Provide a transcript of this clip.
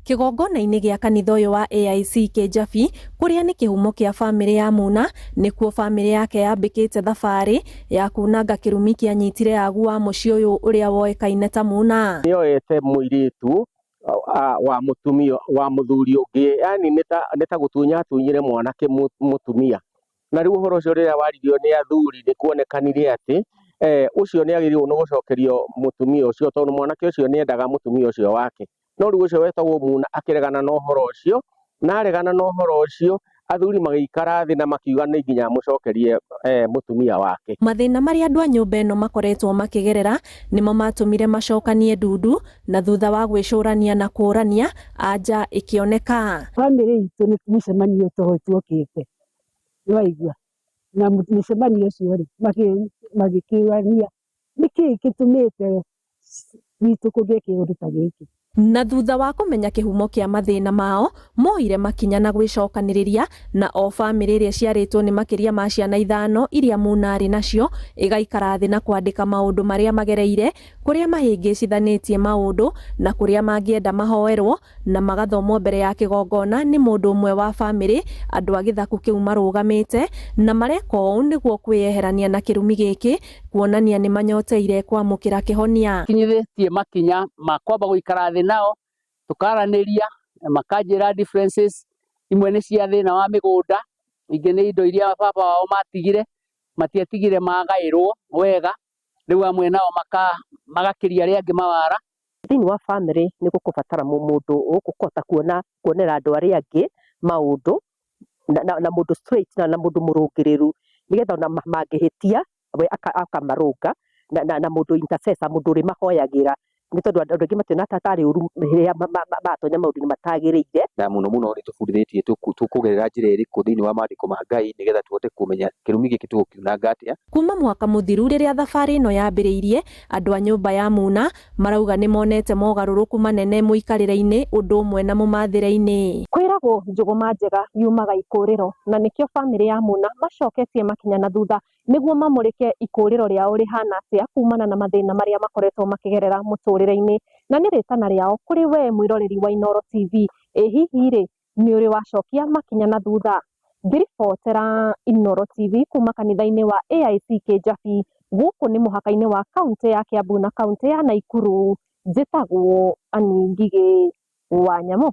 Kĩgongona-inĩ gĩa kanitha ũyũ wa AIC Kĩnjabi kũrĩa nĩ kĩhumo kĩa bamĩrĩ ya Muna nĩkuo bamĩrĩ yake yambĩkĩte thabarĩ ya kunanga kĩrumi kĩanyitire agu wa mũciĩ ũyũ ũrĩa woĩkaine ta Muna. Nĩoete mũirĩtu wa mũtumia wa mũthuri ũngĩ, yani nĩ ta gũtunya atunyire mwanake mũtumia. Na rĩu ũhoro ũcio rĩrĩa waririo nĩ athuri nĩ kuonekanire atĩ ũcio nĩ agĩrĩirwo nĩ gũcokerio mũtumia ũcio tondũ mwanake ũcio nĩ endaga mũtumia ũcio wake. No rĩu ũcio wetagwo Muna akĩregana na ũhoro ũcio, na aregana na ũhoro ũcio athuri magĩikara thĩ na makiuga nĩ nginya amũcokerie mũtumia wake. Mathĩna marĩa andũ a nyũmba ĩno makoretwo makĩgerera nĩmo matũmire macokanie ndundu na thutha wa gwĩcũrania na kũrania anja ĩkĩoneka. Bamĩrĩ itũ nĩ mũcemanio tuokĩte nĩwaigua, na mũcemanio ũcio rĩ magĩkĩũrania nĩkĩĩ gĩtũmĩte gwitũ kũgĩe kĩũndũ ta gĩkĩ. Na thutha wa kũmenya kĩhumo kĩa mathĩna mao moire makinya na gwĩcokanĩrĩria na o bamĩrĩ ĩrĩa ĩciarĩtwo nĩ makĩria ma ciana ithano iria Muna arĩ nacio ĩgaikara thĩ na kwandĩka maũndũ marĩa magereire, kũrĩa mahĩngĩcithanĩtie maũndũ na kũrĩa mangĩenda mahoerwo na magathomwo mbere ya kĩgongona nĩ mũndũ ũmwe wa bamĩrĩ andũ a gĩthaku kĩu marũgamĩte na mareka ũũ nĩguo kwĩyeherania na kĩrumi gĩkĩ kuonania nĩ manyoteire kwamũkĩra kĩhonia. Kinyithĩtie makinya ma kwamba gũikara thĩ nao tũkaranĩria, makanjĩra differences imwe nĩ cia thĩna wa mĩgũnda, ingĩ nĩ indo iria baba wao matigire, matiatigire magaĩrwo wega, rĩu amwe nao magakĩria arĩa angĩ mawara. Thĩinĩ wa bamĩrĩ nĩ gũkũbatara mũndũ ũkũhota kuona kuonera andũ arĩa angĩ maũndũ na mũndũ straight na mũndũ mũrũngĩrĩru nĩgetha ona mangĩhĩtia we akamarũnga na mũndũ intercessor, mũndũ ũrĩmahoyagĩra nĩ tondũ andũ aingĩ mationaga ta tarĩ ũru rĩrĩa maratonya maũndũ-inĩ matagĩrĩire. Na mũno mũno nĩ tũbundithĩtie tũkũgerera njĩra ĩrĩkũ thĩinĩ wa maandĩko ma Ngai nĩgetha tũhote kũmenya kĩrumi gĩkĩ tũgũkiunanga atĩa. Kuma mwaka mũthiru rĩrĩa thabarĩ ĩno yambĩrĩirie, andũ a nyũmba ya Muna marauga nĩ monete mogarũrũku manene mũikarĩre-inĩ ũndũ ũmwe na mũmathĩre-inĩ. Kwĩragwo njũgũma njega yumaga ikũrĩro na nĩkĩo bamĩrĩ ya Muna macoketie makinya na thutha nĩguo mamũrĩke ikũrĩro rĩao rĩhana atĩa kumana na mathĩna marĩa makoretwo makĩgerera mũtũrĩre-inĩ, na nĩ rĩtana rĩao kũrĩ we mwĩroreri wa Inooro TV. Ĩ hihi rĩ nĩ ũrĩ wacokia makinya na thutha? Ngĩribotera Inooro TV kuma kanitha-inĩ wa AIC Kĩnjabi gũkũ nĩ mũhaka-inĩ wa kaũntĩ ya Kiambu na kaũntĩ ya Naikuru, njĩtagwo Ann Ngigĩ wa Nyamũ.